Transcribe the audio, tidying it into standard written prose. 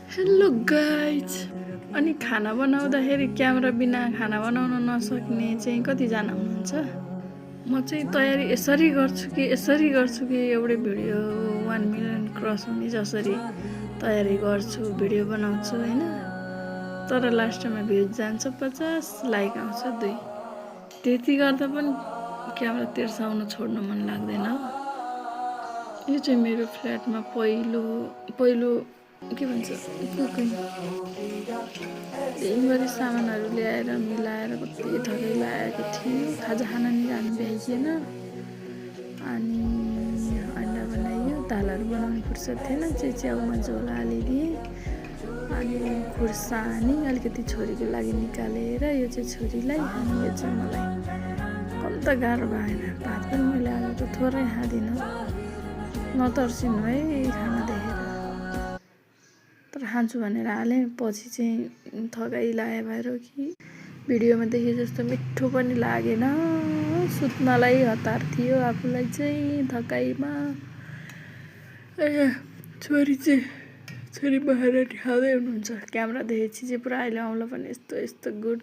Hello guys. अनि खाना बनाउँदाखेरि क्यामेरा बिना खाना बनाउन नसक्ने चाहिँ कतिजना हुनुहुन्छ? म चाहिँ तयारी यसरी गर्छु कि एउटै भिडियो 1 मिलियन क्रस हुने जसरी तयारी गर्छु, भिडियो बनाउँछु होइन। तर लास्टमा भ्युज जान्छ 50, लाइक आउँछ 2। त्यति गर्दा पनि क्यामेरा तिर्साउन छोड्नु मन लाग्दैन। यो चाहिँ मेरो फ्ल्याटमा पहिलो के भन्छ कुकिङ दिनभरि सामानहरू ल्याएर मिलाएर कति थकै लागेको थियो। खाजा खान नि जानु भ्याइएन। अनि अन्डा बनाइयो, दालहरू बनाउने फुर्सद थिएन, च्याउमा झोल हालिदिएँ। अनि खुर्सानी अलिकति छोरीको लागि निकालेर यो चाहिँ छोरीलाई अनि यो चाहिँ मलाई। कम त गाह्रो भएन, भात पनि मैले आज त थोरै खाँदिनँ। नतर्सिनु है खाना देखेर। तर खान्छु भनेर हालेँ, पछि चाहिँ थकाइ लागे भएर कि भिडियोमा देखे जस्तो मिठो पनि लागेन। सुत्नलाई हतार थियो आफूलाई चाहिँ थकाइमा। छोरी बाहिर खाँदै हुनुहुन्छ। क्यामेरा देखेपछि चाहिँ पुरा अहिले आउँला पनि यस्तो गुड